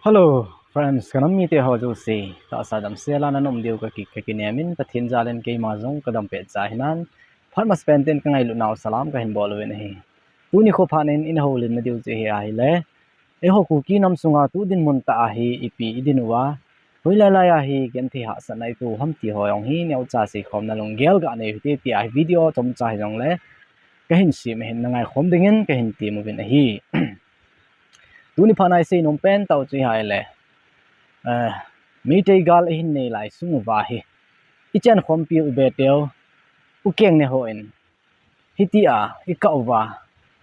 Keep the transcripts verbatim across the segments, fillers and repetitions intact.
Hello friends, ka nam mite ho jouse, tahsa damsel a naum diu ka ki, ka kinem in, Pathen jal in keima jong ka dam pet cha hinan, phat masapen in ka ngailut nau salam kahin bol uvin ahi. Tuni kho phat in, in houlim na diu chu hi ahile, eiho Kuki nam sunga tu dinmun tah a hi ipi i din uva, hoilai lai a hi genthei hahsatna i to ham ti ho jong hi neocha seikhomna lunggel ga nei u hite tia hi video chomcha hijongle kahin sem ahin, na ngaikhom dingin kahin tem uvin ahi. Tuni phat a i seinom pen tah u chu hi ahile, eh, Meitei gal i hin nei lai sung uva hi, i chenkhompiu, i beteu, u Kengne hon hitia i kah uva,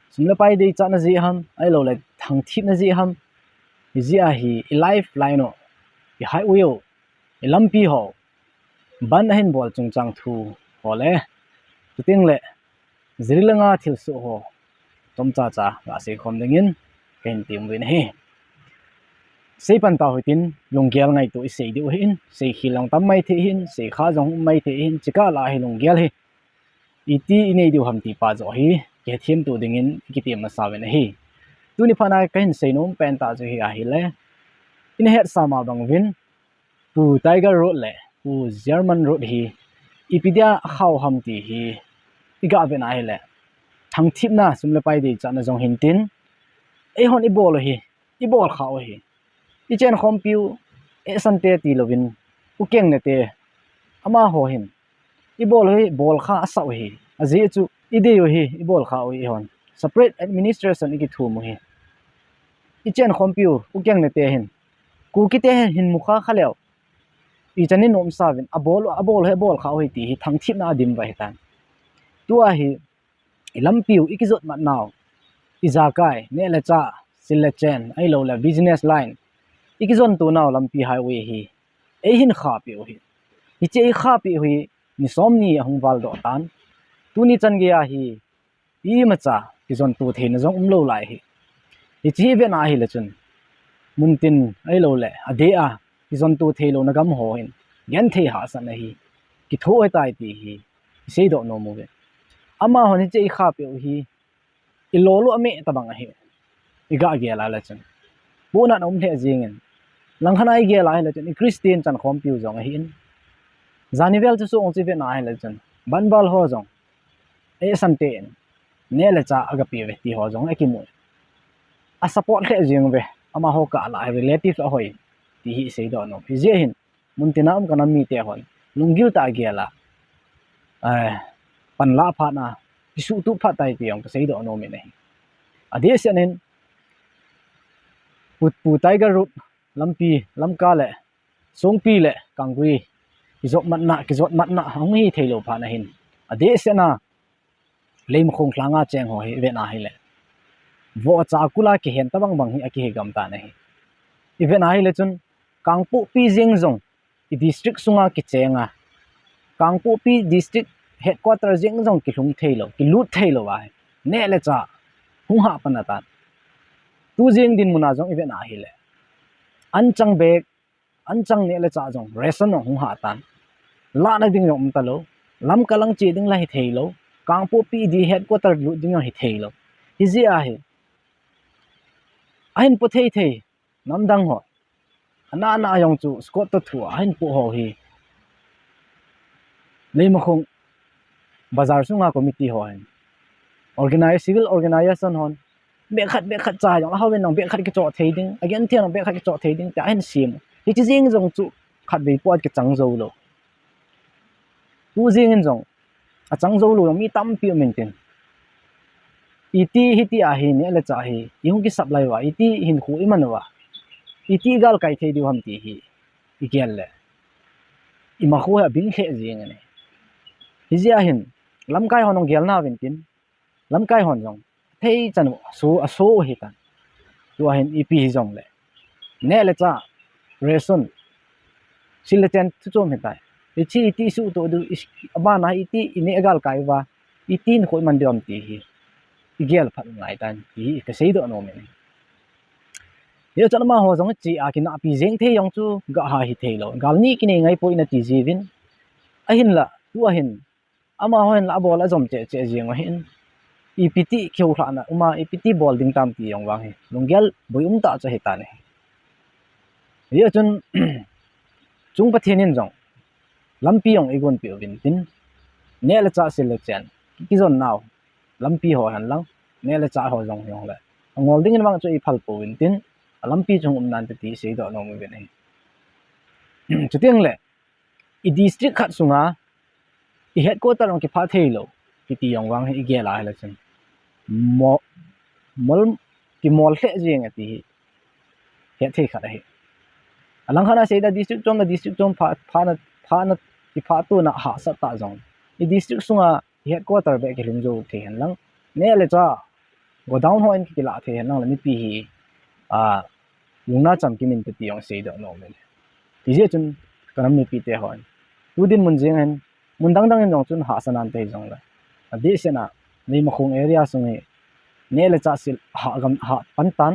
sum le pai deichatna jeh ham, ahilouleh thangthipna jeh ham, hijeh a hi i lifeline u, i highway u, i lampi ho bandh ahin bol chungchang thu ho le, chuteng le Jiribam langa thilsoh ho chomcha cha ga seikhom dingin kahin tem uvin ahi. Seipan tau hitin, lunggel ngaito i sei diu ahin, seikhel jong tam maithei ahin, seikha jong um maithei ahin, chukah lah a hi lunggel hi iti i nei diu ham ti pa joh hi kihethem to dingin i kitem masa uvin ahi. Tuni phat a kahin seinom pen tah chu hi ahile, i na hetsa ma bang uvin, Pu Tiger Road le Pu German Road hi ipi dia khau ham ti hi i ga vet na ahile, thangthipna, sum le pai deichatna jong hintin, eihon i bol u hi, i bol kha u hi, i chenkhompiu, eh, Sante tilouvin, u Kengne te, amaho hin i bol u hi, bol kha asah u hi, ajeh chu i dei u hi, i bol kha u hi, eihon separate administration i kithum u hi. I chenkhompiu, u Kengne te hin, Kuki te hin, hin mu kha kha leu, ichan in umsa uvin, abol, abol u hi, abol kha u hi ti hi thangthipna a dim uva ahitan. Tua hi i lampiu, i kijot mat nau, i jakai, neh le chah, sil le chen, ahilouleh business line, i kijon to nau lampi highway hi eihin khahpeh u hi. Hiche i khahpeh u hi ni somni ahung val doh tan. Tuni chan gei a hi imacha kijon to theina jong umlou lai hi. Hiche hi i vet na ahile chun, muntin ahilouleh adeh a kijon to theilouna gam ho hin genthei hahsatna hi kithoh ahitai ti hi i seidoh nom uve. Amahon hiche i khahpeh u hi i lolou a meh tabang ahi, i ga gel a le chun. Pohnat a um lheh jengin, langkhat a i gel a ahile chun, i Christian chenkhompiu jong ahin, jani vel chu song chu i vet na ahile chun, bandh bol ho jong, eh, Sante in neh le chah aga pe uve ti ho jong akimu. A support lheh jeng uve, amaho kah lah a relative ahoi ti hi i seidoh nom. Hijeh hin, muntin a um ka nam mite hon lunggil tah a gel a, eh, panlah phat a kisuhtup phat tai ti jong ka seidoh nom in ahi. Adeh seh in, Pu, Pu Tiger Road lampi, Lamka le Songpi le Kangpokpi kijot matna, kijot matna ahung hi theilou phat a hin, adeh seh a Leimakhong langa cheng ho hi i vet na ahile, vohcha a kul a kihen tabang bang hi akihe gam tan ahi. I vet na ahile chun, Kangpokpi jeng jong i district sunga kicheng a, Kangpokpi district headquarter jeng jong kilhung theilou, kilut theilou ahi. Neh le chah hung hah pan atan. Tu jeng dinmun a jong i vet na ahile, anchang bag, anchang neh le chah jong, ration jong hung hah tan. Lahna ding jong um talou. Lamka lang che ding la hitheilou. Kangpokpi di headquarter lut ding jong hitheilou. Hijeh a hi, ahin po thei thei, namdang ho, ana ana jong chu squad toh thu a ahin po ho hi, Leimakhong bazar sunga committee ho hin, organize, civil organization hon, bag khat, bag khat cha jong la hou in nang bag khat kichoh thei ding, agenthei nang bag khat kichoh thei ding tia ahin sem. Hiche jeng jong chu khatvei phat kichang joulou. Tu jeng in jong achang joulou jong mi tampi um intin, iti hitia hi neh le chah hi i hung kisap lai uva, iti hinkho i man uva, iti galkai thei diu ham ti hi i gel le, i makho hi abing lheh jeng ahi. Hijeh a hin, lamkai hon jong gel nauvin tin, lamkai hon jong thei chan u aso, aso u ahitan. Tua hin ipi hijongle, neh le chah, ration, sil le chen chu chom hitai. Hiche iti suhtoh diu, i, abana iti i neh galkai uva, iti hinkho i man diu ham ti hi i gel phat u ngai tan ti hi ka seidoh nom in ahi. Hichun amaho jong hiche a kinahpi jeng thei jong chu ga ha hitheilou, gal ni kinei ngai poi nati jiuvin. Ahinla tua hin, amaho hin la abol ajom cheh cheh jeng u ahin, ipi ti kihoulhahna uma, ipi ti bol ding tam ti jong vang hi lunggel boi um tah chu ahitan ahi. Hijeh chun chung Pathen in jong lampi jong eigon peh uvin tin, neh le chah sil le chen kijon nau lampi ho hen lang, neh le chah ho jong jong le angol dingin vang chu eiphal pouvin tin, alampi chung um nante ti seidoh nom uvin ahi. Chuteng le i district khat sunga i headquarter jong kiphah thei lou kiti jong vang hi i gel a hile chun mo, mol, kimol lheh jeng e ti hi het thei khat ahi. Alang khat a seida district chom le district chom pha, phana, phana, kiphah tona hahsat tah jong i district sunga i headquarter beh kilhung jou thei hen lang, neh le chah godown ho in kilah thei hen lang le mipi hi a, lungna chamkim inte ti jong seidoh nom e. Hijeh chun ka nam mipite hon tu dinmun jeng hen, mun dang dang in jong chun hahsa nante hijong le, adehset a Leimakhong area sung hi neh le chah sil hah gam, hah pan tan.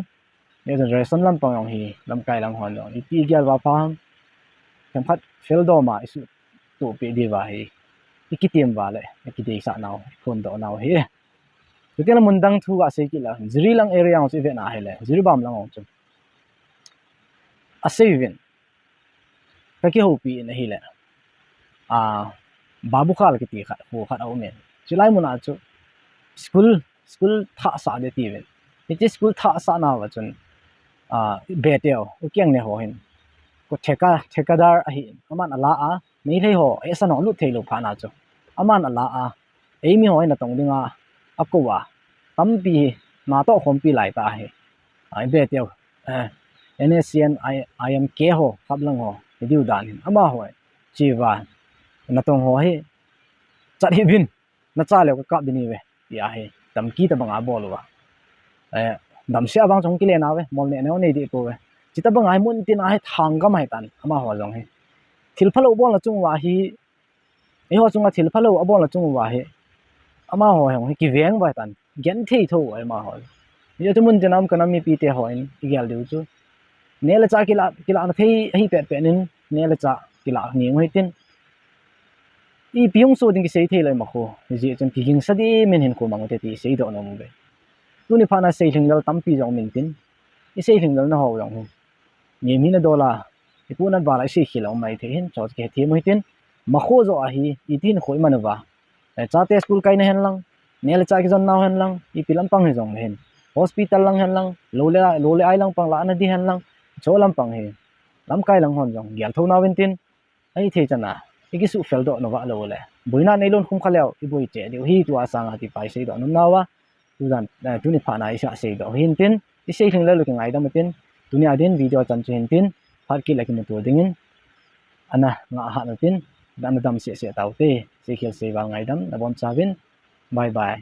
Hijeh chun ration lampang jong hi lamkai lang hon jong iti gel uva pha ham, themkhat feldom a isuhtoh peh diuva hi i kitem uva le i kideisah nau, phondoh nau hi. Chuteng le mun dang thu gasei kit le, Jiribam area jong chu i vet na hile, Jiribam lang jong chu asei uvin, ka kihoupi in ahile, a, Babukhal kiti khat, kho khat aumin, chulai mun a chu school, school thah sah ding tiuvin, hiche school thah sah nauva chun, a, Beteo, Ukeng ne ho hin, ko theka, thekadar ahin, aman ala a, Meitei ho, eisan ho lut thei lou phat na chu aman ala a, eimi ho hi natong dinga akou a, tampi hi natoh khompi lai tah ahi. Ai Beteo, eh, N S C N, I, I M K ho, Khaplang ho hidiu dan hin amaho hi cheuva, natong ho hi chat hih uvin, nacha leu kakap ding ahiuve, tia hi damki tobang a abol uva, eh, damsel a vang chu hung kile nauve, mol neh neo nei deh pouve. Chutobang a hi mun tin a hi thanggam ahitan amaho jong hi. Thil phalou abolna chung uva hi, eiho chunga thil phalou abolna chung uva hi amaho jong hi kiveng uva ahitan, genthei tho uva ahi amaho. Hijeh chun mun tin a um ka nam mipite hon i gel diu chu, neh le chah kilah, kilahna thei ahi petpet in neh le chah kilah ngeng u hitin, ipi hung soh ding kisei thei lou, Leimakho hijeh chun kigingsa dimin hinkho mang ute ti seidoh nom uve. Tuni phat na seilhinglel tampi jong um intin, i seilhinglelna ho jong hi, mi, mi nadol a, ipu nat val a isei khel a um maithei hin, chu kihethem u hitin, Leimakho joh a hi iti hinkho iman uva, eh, chate school kaina hen lang, neh le chah kijon nau hen lang, ipi lampang hijong le hin, hospital lang hen lang, lou le, lou le ai lampang lahna ding hen lang, chu lampang hi lamkai lang hon jong gel thou nau vintin, ahithei chan a i kisuhfel doh nau va lou le, boina neilou khum kha leu i boi cheh diu ahi tua sanga ti pa i seidoh nom nauva, tujan, eh, tuni phat na i sa seidoh u hintin, i seilhinglel u kingaidam utin, tuni a din video chan chu hintin, phat kit le kimuto dingin ana ngah hih un tin, ana dam seh seh taute, seikhel seival ngaidam nabonchauvin, bye bye.